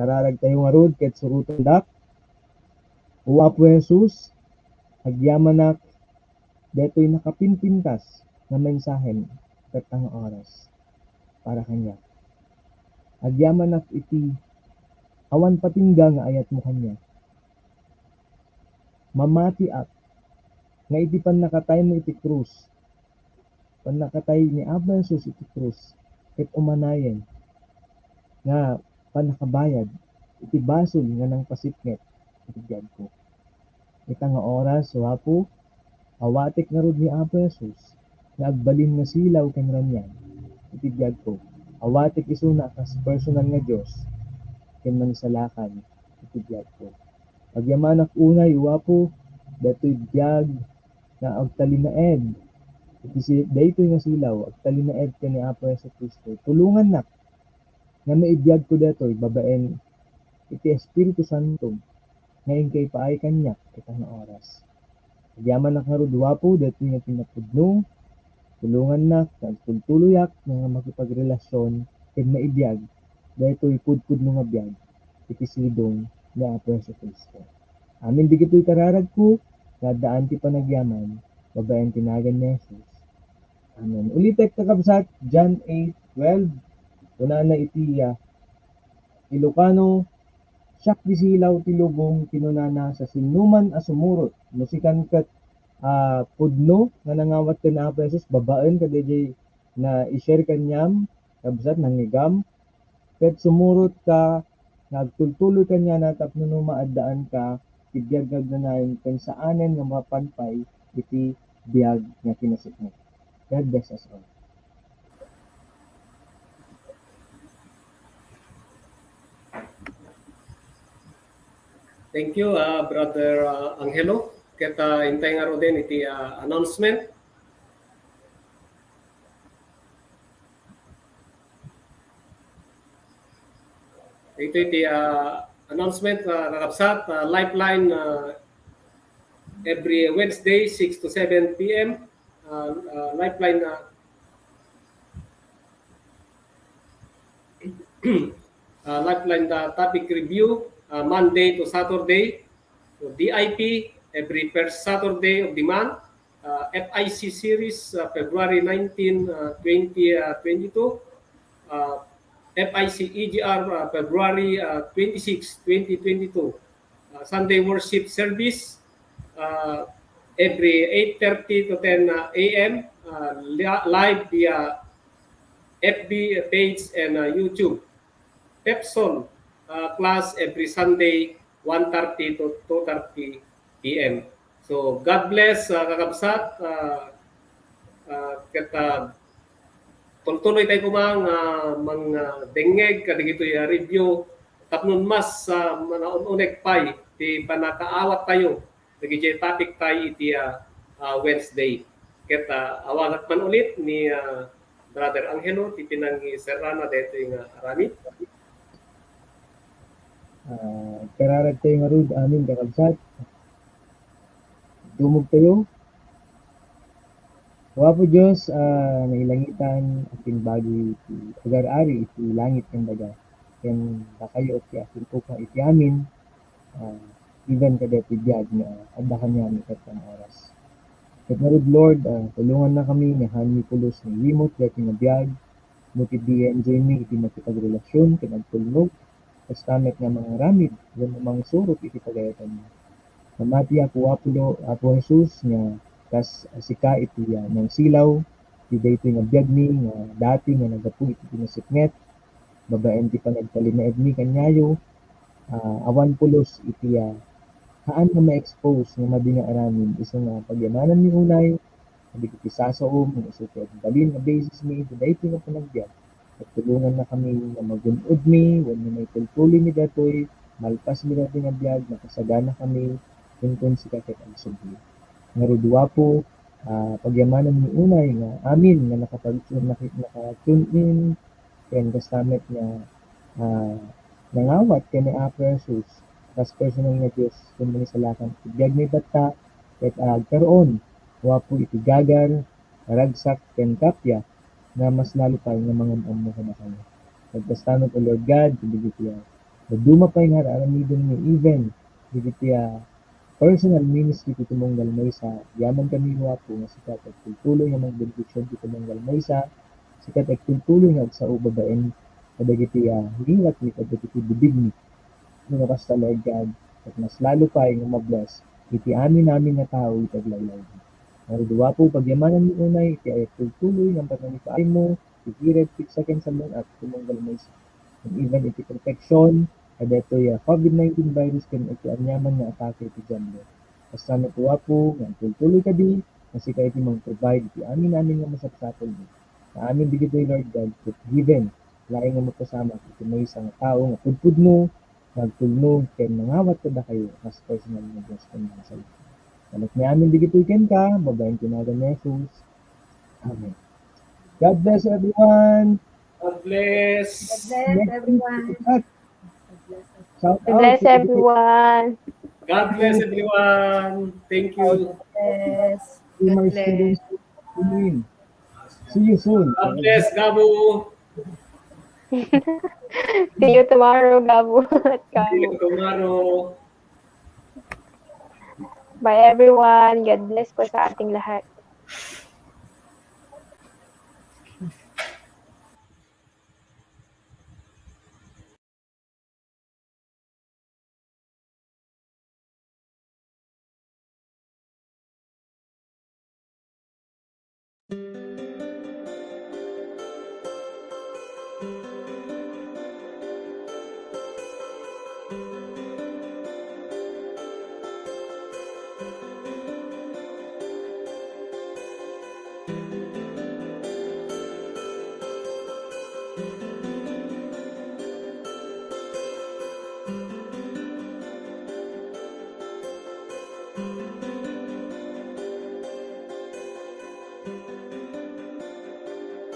Kararagtayo ngarud ket surotendak, O Apo Jesus, agyamanak daytoy nakapimpintas nga mensahem ket nga oras para kaniak. Agyamanak iti awan patingga nga ayatmo kaniak. Mamatiak nga iti pannakataymo iti krus, pannakatay ni Apo Jesus iti krus, ket umanayen nga pannakabayad iti basol nga nangpasipnget iti biagko. Ita nga oras, O Apo, awatek ngarud ni Apo Jesus nga agbalin nga silaw ken raniag iti biagko. Awatek isuna a kas personal nga Dios ken Mangisalakan iti biagko. Agyamanak unay, O Apo, daytoy biag nga agtalinaed iti si-, daytoy nga silaw, agtalinaed ken ni Apo Jesu-Cristo. Tulongannak nga maibiagko daytoy babaen iti Espiritu Santo nga inka ipaay kaniak ita nga oras. Agyamanak ngarud, O Apo, daytoy nga kinapudno, tulongannak nga agtultuloyak nga makipagrelasion ken maibiag daytoy pudpudno nga biag iti sidong ni Apo Jesu-Cristo. Amin dagitoy kararagko nga addaan ti panagyaman babaen ti nagan ni Jesus. Amen. Ulitek, kakabsat, John eight twelve, kunana iti, ah, Ilocano, "Siak ti silaw ti lubong," kinunana, "sa sinnoman a sumurot." No sikan ket, ah, pudno nga nangawat ken Apo Jesus, babaen kadaydiay na i-share kaniam, kabsat, nangngegam, ket sumurot ka nga agtultuloy kaniana tapno no maaddaan ka ti biag nga agnanayon ken saanen nga mapan pay iti biag nga kinasipnget. God bless us all. Thank you, ah, Brother, ah, Angelo. Ket, ah, intay ngaruden iti, ah, announcement. Ito iti, ah, announcement, ah, kakabsat, ah, Lifeline, ah, every Wednesday, six to seven P M. Ah, ah, Lifeline, ah, ah, Lifeline, the topic review, ah, Monday to Saturday. So, D I P every first Saturday of the month. Uh, F I C series, uh, February nineteen, uh, twenty, uh, twenty-two. Uh, F I C E G R, uh, February, uh, twenty-six, twenty twenty-two. Uh, Sunday worship service, uh, every eight thirty to ten, uh, A M, uh, li-, live via F B page and, uh, YouTube. Pepsol, uh, class every Sunday, one thirty to two thirty P M. So, God bless, uh, kakabsat, uh, uh, ket, uh, tultuloy tayo koma nga mang, uh, dengngeg kadagitoy, uh, review tapno mas, uh, manaun-unek pay ti pannakaawat tayo dagiti topic tayo iti, ah, ah, Wednesday. Ket, ah, awagak man ulit ni, ah, Brother Angelo ti pinangiserrana daytoy nga aramid. Ah, agkararag tayo ngarud amin, kakabsat. Dumog tayo. Apo Dios, ah, nailangitan, akin bagi ti agar-ari iti langit ken daga. Ken dakayo ti akin upang iti amin, ah, even kadaytoy biag nga adda kaniami ket nga oras. Ket ngarud, Lord, ah, tulongannakami nga haanmi pulos nga ilimot daytoy nga biag, no ket di enjoy mi iti makipagrelasyon ken agtulnog, kasta met nga mangaramid wenno mangsurot iti pagayatanmi. Mamati, Apo, Apo, Apo Jesus, nga kas sika iti, ah, nangsilaw ti daytoy nga biagmi nga dati nga naggapu iti kinasipnget, babaen ti panagtalinaedmi kaniayo, ah, awan pulos iti, ah, haan nga ma-expose nga madi nga aramid, isu nga pagyamananmi unay kadagiti sasaom nga isu ti agbalin a basismi iti daytoy nga panagbiag. Ket tulongannakami nga magun-odmi wenno maitultuloymi daytoy, malpasmi daytoy nga biag, makasaganakami kenkuana sika ket agsubli. Ngarud, Apo, ah, pagyamananmi unay nga amin nga nakapag-, naki-, naka-tune in ken kasta met nga, ah, nangawat ken ni Apo Jesus, kas personal nga Dios ken Manisalakan iti biagmi batta, ket agkaroon, Apo, iti gagar, karagsak, ken kappia nga mas lalo pay nga mangam-ammo kadakayo. Ket kasta met, O Lord God, kadagiti, ah, dadduma pay nga ar-aramidenmi, even dagiti, ah, personal ministry ti tumunggal maysa, yaman kami, Apo, nga sika ti agtultuloy nga mangbendision ti tumunggal maysa, sika ti agtultuloy nga agsao babaen kadagiti, ah, lilat ni kadagiti bibigmi. No kasta, Lord God, ket mas lalo pay nga ma-bless iti amin-amin nga tao iti aglaylay. Ngarud, Apo, pagyamananmi unay iti agtultuloy nga panangipaaymo, iti gred, pigsa ken salun-at ti tumunggal maysa. Ken even iti protection kadaytoy a COVID nineteen virus ken iti aniaman nga atake iti Diablo. Kasta met, Apo, nga agtultuloy kadi nga sika iti mang-provide iti amin-amin nga masapsapulmi. Nga amin dagitoy, Lord God, ket given laeng nga mapasamak iti maysa nga tao nga pudpudno, nagtulnog ken nangawat kadakayo kas personal nga Dios ken Mansalvador. Ket ni amin dagitoy kenka, babaen ti nagan ni Jesus. Amen. God bless everyone. God bless. God bless everyone. Shout out. God bless everyone. God bless everyone. Thank you. God bless. See you soon. God bless, Gabo. See you tomorrow, Gabo. See you tomorrow. Bye, everyone. God bless po sa ating lahat.